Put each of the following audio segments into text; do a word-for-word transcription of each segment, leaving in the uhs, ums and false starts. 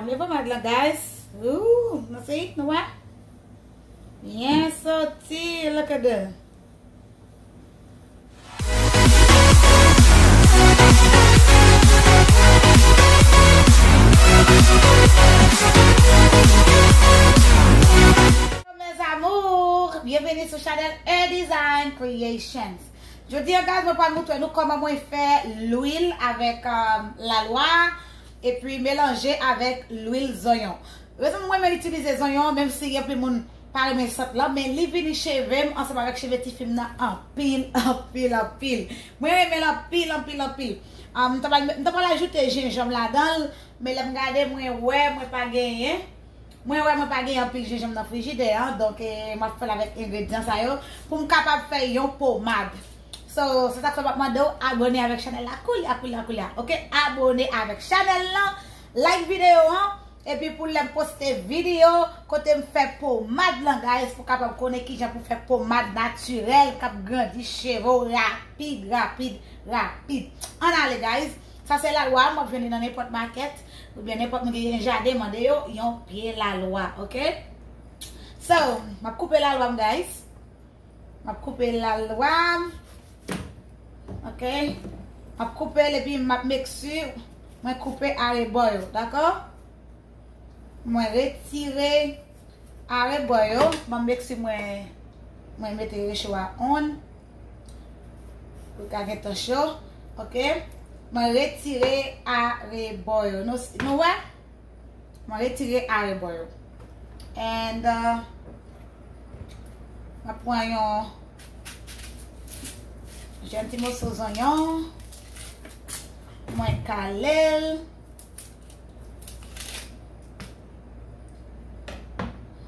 Leve pomad lan, guys. Ooh, nou si, nou wè? Byen soti, look at that. Mes amours, byenveni sou chanèl E Design Creations. Jodi a, guys, mwen pral montre nou kòman mwen fè lwil avèk, um, lalwa, epi melanje avèk lwil zonyon. Rezon mwen renmen itilize zonyon, menm si gen anpil moun pa renmen sant lan, men li vini cheve m ansanm avèk cheve tifi m nan anpil, anpil, anpil. Mwen renmen l anpil, anpil, anpil. Ah, m ta pral, m ta pral ajoute jenjanm ladan l, men lè m gade, mwen wè, mwen pa genyen. Mwen wè, mwen pa gen anpil jenjanm nan frijidè an, donk, eh, m ap fè l avèk engredyan sa yo pou m kapab fè yon pomad. So, se sa k fè m ap mande w abòne avèk chanèl la koulye a, koulye a, koulye a. Oke, abòne avèk chanèl lan, like videyo an, epi pou lè m poste videyo kote m fè pomad lan, guys, pou kapab konnen kijan pou fè pomad natirèl k ap grandi cheve w rapid, rapid, rapid. Ann ale, guys. Sa se lalwa, m ap jwenn li nan nenpòt makèt, oubyen nenpòt moun ki gen jaden, mande yo yon pye lalwa, oke? So, m ap koupe lalwa m, guys. M ap koupe lalwa m. Oke? M ap koupe l epi m ap make sure mwen koupe arebò yo, dakò? Mwen retire arebò yo. Ban m make sure mwen, mwen mete recho a on. Pou l ka gentan cho. Oke? Mwen retire arebò yo. Nou, nou wè? Mwen retire arebò yo. And, uh, mwen pran yon jèn ti moso zonyon. Mwen kale l.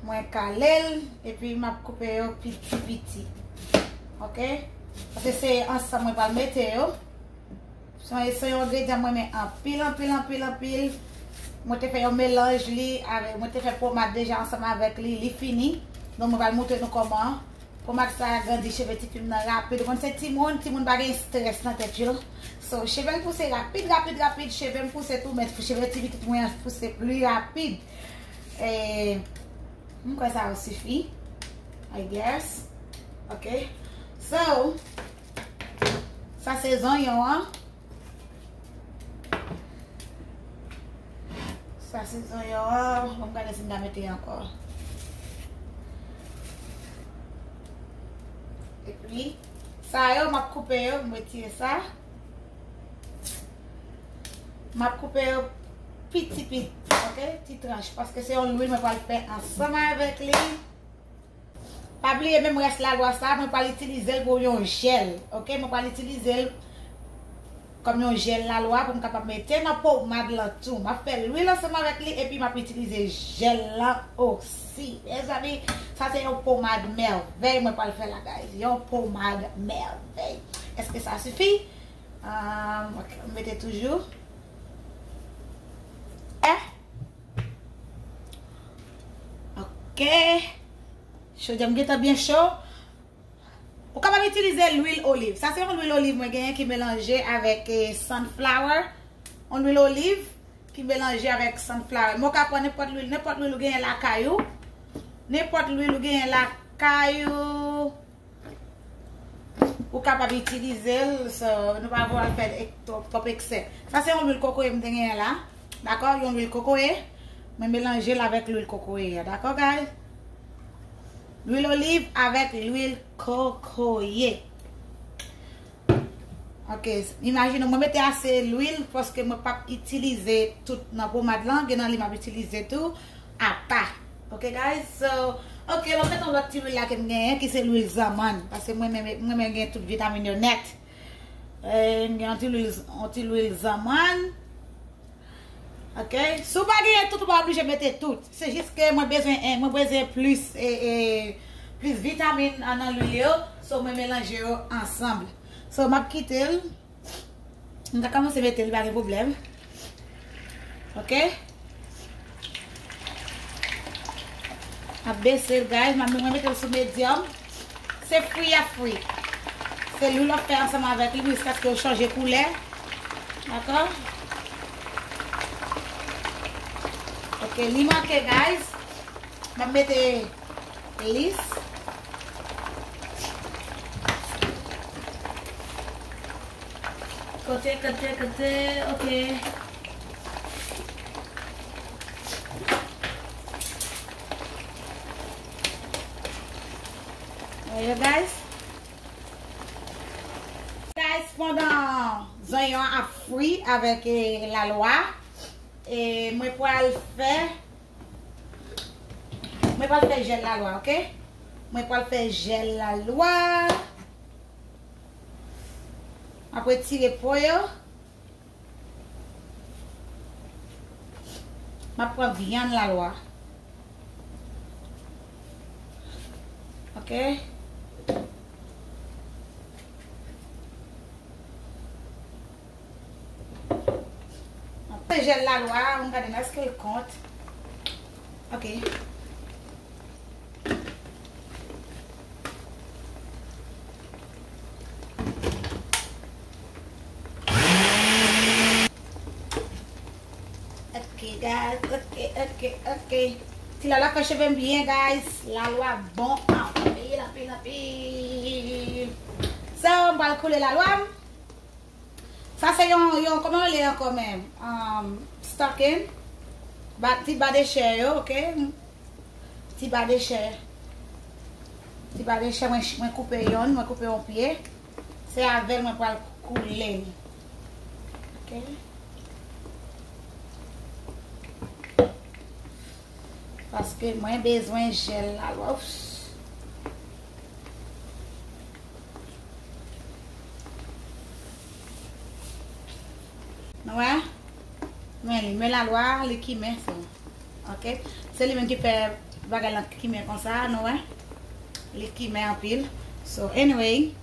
Mwen kale l, epi m ap koupe yo piti piti. Oke? Paske se ansanm mwen pral mete yo. Se, se yon engredyan mwen renmen anpil, anpil, anpil, anpil. Mwen te fè yon melanj li avè, mwen te fè pomad deja ansanm avèk li, li fini. Donk, mwen pral montre nou kòman pomad sa a grandi cheve tifi m nan rapid. Ou konn se timoun, timoun pa gen estrès nan tèt yo. So, cheve l pouse rapid, rapid, rapid, cheve m pouse tou, men cheve ti pitit mwen an pouse pli rapid. E, m kwè sa yo sifi, I guess. Ok. So, sa se zonyon an. Sa se zonyon an. Ban m gade si m ta mete ankò. Epi, sa yo, m ap koupe yo, m retire sa. M ap koupe yo piti piti, oke? Ti tranch, paske se yon lwil mwen pral fè ansanm avèk li. Pa bliye menm rès lalwa sa, mwen pral itilize l pou yon jèl, oke? Mwen pral itilize l kòm yon jèl lalwa pou m kapab mete nan pomad lan tou. M ap fè lwil ansanm avèk li epi m ap itilize jèl lan osi. Mezanmi, sa se yon pomad mèvèy mwen pral fè la, guys. Yon pomad mèvèy. Èske sa sifi? Ah, ok, m mete toujou. Eh? Ok. Chodyè m gentan byen cho. Ou kapab itilize lwil oliv. Sa se yon lwil oliv mwen genyen ki melanje avèk, eh, sunflower. Yon lwil oliv ki melanje avèk sunflower. Men w ka pran nenpòt lwil, nenpòt lwil ou genyen lakay ou. Nenpòt lwil ou genyen lakay ou. Ou kapab itilize l, so, nou pa vle al fè ek-, twòp, twòp eksè. Sa se yon lwil kokoye m te genyen la. Dakò? Yon lwil kokoye. Mwen melanje l avèk lwil kokoye a. Dakò, guys? Lwil oliv avèk lwil kokoye. Ok, imajine mwen mete ase lwil paske mwen p ap itilize tout nan pomad lan. Gen nan li m ap itilize tou apa. Ok, guys? So, ok, mwen mete yon lòt ti lwil la ke m genyen, ki se lwil zanmann. Paske mwen menm, mwen menm gen tout vitamin yo nèt. Eh, m gen yon ti lwil, yon ti lwil zanmann. Ok? Si w pa genyen tout, ou pa oblije mete tout. Se jis ke mwen bezwen, eh, mwen bezwen plis, eh, eh, plis vitamin an nan lwil yo. So, mwen melanje yo ansanm. So, m ap kite l. M ka kòmanse mete l, pa gen pwoblèm. Ok? M ap bese l, guys. M ap, mwen mete l sou medyòm. Se fri a fri. Se lwil w ap fè ansanm avèk li jiskaske yo chanje koulè. Dakò? Ok, li manke, guys. M ap mete lis. Kote, kote, kote, ok. Wè yo, guys. Guys, pandan zonyon an ap fri avèk, eh, lalwa, eh, mwen pral fè, mwen pral fè jèl lalwa, ok? Mwen pral fè jèl lalwa. M ap retire po yo. M ap pran vyann lalwa. Ok. M ap pran jèl lalwa, m gade nan èske l kont. Ok. Ok, guys, ok, ok, ok. Ti lalwa fè cheve m byen, guys. Lalwa bon anpil, anpil, anpil. So, m pral koule lalwa m. Sa se yon, yon, kòman yo rele ankò menm? Um, stocking. Ba, ti ba de chè yo, ok? Ti ba de chè. Ti ba de chè, mwen, mwen koupe yonn, mwen koupe yon pye. Se avè l mwen pral koule l. Ok. Paske mwen bezwen jèl la, lòs. Nou wè? Men li, men lalwa, li kimen, so. Ok? Se li menm ki fè bagay lan kimen konsa, nou wè? Li kimen anpil. So, anyway,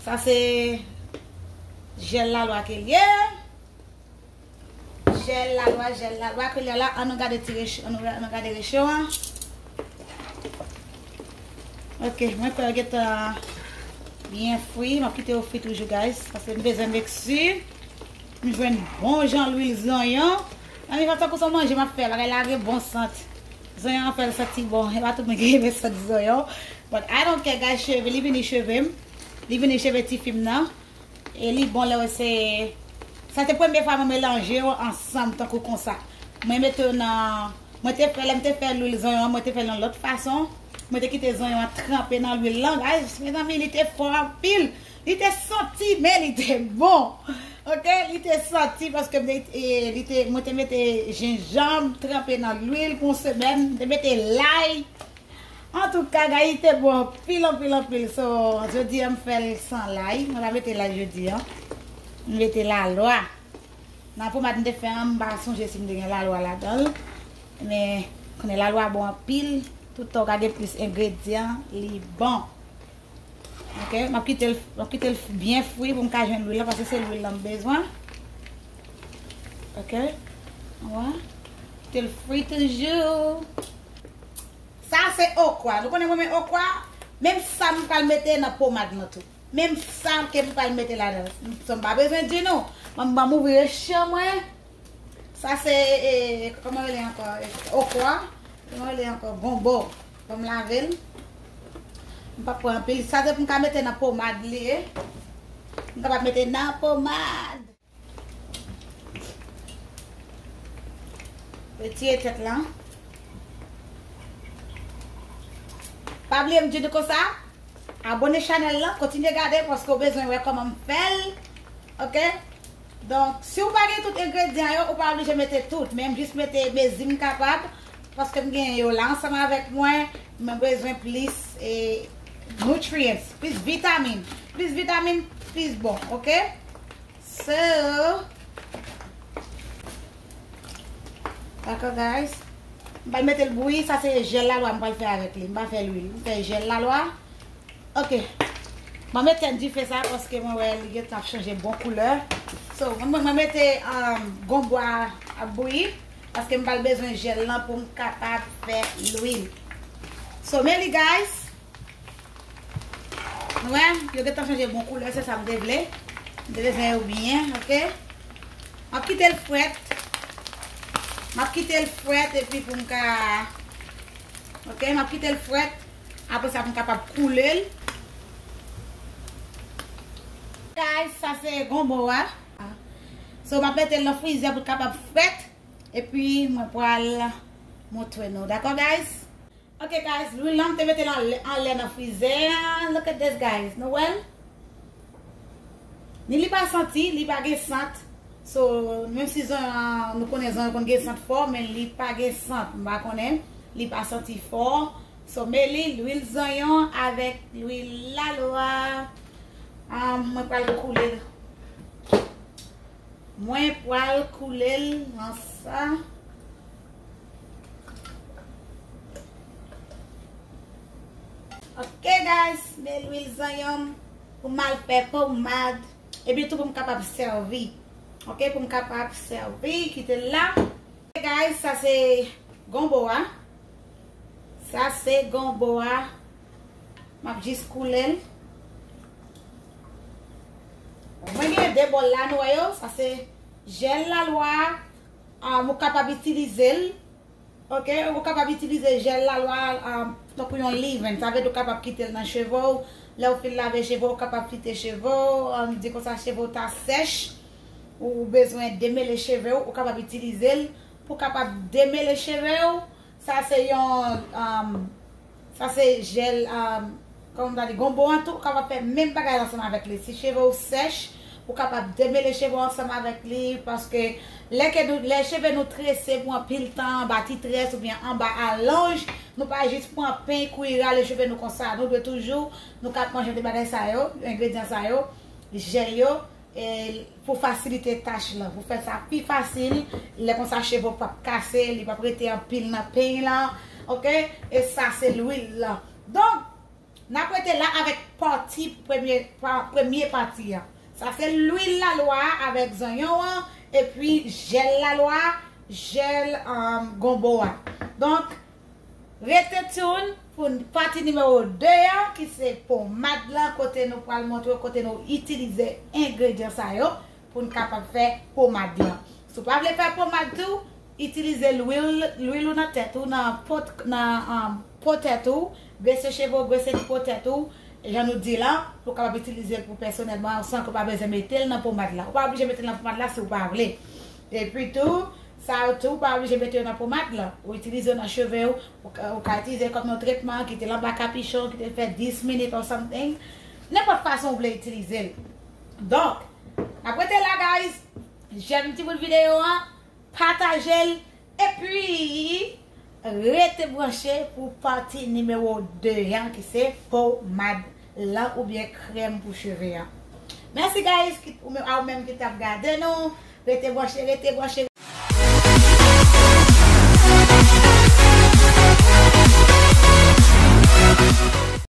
sa se jèl lalwa ke l ye. Jèl lalwa, jèl lalwa ke l ye la. Ann nou gade ti recho, ann nou, ann nou gade recho an. Ok, mwen kwè yo gentan byen fri. M ap kite yo fri toujou, guys, paske m bezwen make sure m jwenn bon jan lwil zonyon. Nan men fason kou se yon manje m ap fè, bagay la gen bon sant. Zonyon an fè l santi bon. E pa tout moun ki renmen sant zonyon. But I don't care, guys, cheve, li vini cheve m. Li vini cheve tifi m nan. E li bon lè w se, sa te premye fwa mwen melanje yo ansanm tankou konsa. Mwen mete yo nan, mwen te fè, lè m te fè lwil zonyon an, mwen te fè l yon lòt fason. Mwen te kite zonyon an tranpe nan lwil lan, guys. Mezanmi, li te fò anpil. Li te santi, men li te bon. Ok, li te santi paske m te, e, li te, mwen te mete jenjanm tranpe nan lwil pou yon semèn. M te mete lay. Antouka, guys, li te bon anpil, anpil, anpil. So, jodi a, m fè l san lay. Mwen pa mete lay jodi a. M mete lalwa. Nan pomad m te fè an, m pa sonje si m te gen lalwa ladan l. Men, konnen lalwa bon anpil. Tout tan w ka gen plis engredyan, li bon. Ok, m ap kite l, m ap kite l byen fri pou m ka jwenn lwil la, paske se lwil la m bezwen. Ok, wè. Kite l fri toujou. Sa se okwa. Nou konnen mwen men okwa. Menm sa m pral mete nan pomad lan tou. Menm sa ke m pral mete ladan. So m pa bezwen di nou. Mwen m ouvri recho mwen. Sa se, e, kòman rele ankò? E, okwa. Kòman rele ankò? Gonbo. Ban m lave l. M p ap pran anpil. Sa se pou m ka mete nan pomad li ye. M kapab mete nan pomad. Retire tèt lan. Pa bliye m di nou konsa, abone chanèl lan, kontinye gade paske w bezwen wè kòman m fè l. Ok? Donk, si w pa gen tout engredyan yo, ou pa oblije mete tout, men m jis mete mezi m kapab, paske m gen yo la ansanm avèk mwen, mwen bezwen plis, e, nutrients, plis vitamin. Plis vitamin, plis bon, ok? So, dakò, guys. M pral mete l bouyi, sa se jèl lalwa m pral fè avèk li. M pa fè lwil, m fè jèl lalwa. Ok. Mwen mete dife sa paske mwen wè li gentan ap chanje bon koulè. So, mwen, mwen, mwen mete, um, gonbo a ap bouyi paske m pral bezwen jèl lan pou m kapab fè lwil. So, men li, guys. Nou wè, yo gentan chanje bon koulè, se sa m te vle. M te bezwen yo byen, ok? M ap kite l frèt. M ap kite l frèt epi pou m ka, ok, m ap kite l frèt. Apre sa, pou m kapab koule l. Guys, sa se gonbo a. So, m ap mete l nan frizè pou l kapab frèt. Epi, mwen pral montre nou. Dakò, guys? Ok, guys, lwil la, m te mete l anlè, anlè nan frizè a. Look at this, guys. Nou wè l? Ni li pa santi, li pa gen sant. So, menm si zon, nou konnen zon yo konn gen sant fò, men li pa gen sant. M pa konnen, li pa santi fò. So, men li, lwil zonyon avèk lwil lalwa. Ah, mwen pral koule l. Mwen pral koule l nan sa. Ok, guys, men lwil zonyon m pou m al fè pomad. Epi tou pou m kapab sèvi. Ok, pou m kapab sèvi, kite l la. Ok, guys, sa se gonbo a. Sa se gonbo a. M ap jis koule l. Mwen gen de bòl la, nou wè yo. Sa se jèl lalwa. Ah, ou kapab itilize l. Ok, ou kapab itilize jèl lalwa, ah, tankou yon leave-in. Sa vle di ou kapab kite l nan cheve w. Lè ou fin lave cheve w, ou kapab fite cheve w. Ann di konsa, cheve w ta sèch. Ou bezwen demele cheve w, ou kapab itilize l pou kapab demele cheve w. Sa se yon, um, sa se jèl, um, kòman m ta di, gonbo an tou, ou kapab fè menm bagay la ansanm avèk li. Si cheve w sèch, ou kapab demele cheve w ansanm avèk li, paske lè ke nou, lè cheve nou trese pou anpil tan anba ti très oubyen anba alonj, nou pa jis pran peny kouri rale cheve nou konsa. Nou dwe toujou, nou ka manje de bagay sa yo, engredyan sa yo, jèl yo, e pou fasilite tach lan, pou fè sa pi fasil, lè konsa cheve w p ap kase, li p ap rete anpil nan peny lan, ok? E sa se lwil lan. Donk, n ap rete la avèk pati premye, pa, premye pati an. Sa se lwil lalwa avèk zonyon an, epi jèl lalwa, jèl, um, gonbo a. Donk, rete tune pou n-, pati nimewo de an, ki se pomad lan, kote nou pral montre w kote nou itilize engredyan sa yo pou n kapab fè pomad lan. Si w pa vle fè pomad tou, itilize lwil, lwil ou nan tèt ou, nan po, nan, um, po tèt ou, grese cheve w, grese li po tèt ou, jan nou di la, pou w kapab itilize l pou pèsonèlman, san ke w pa bezwen mete l nan pomad la. Ou pa oblije mete l nan pomad la si w pa vle. Epi tou, sa yo tou, ou pa oblije mete yo nan pomad la. Ou itilize yo nan cheve w, ou ka, ou ka itilize l kòm yon tretman, kite l anba kapichon, kite l fè dis minit or something. Nenpòt fason w vle itilize l. Donk, n ap rete la, guys. Jèm ti bout videyo an, pataje l, epi rete branche pou pati nimewo de an, ki se pomad lan oubyen krèm pou cheve an. Mèsi, guys, ki, ou menm, a ou menm ki t ap gade nou. Rete branche, rete branche.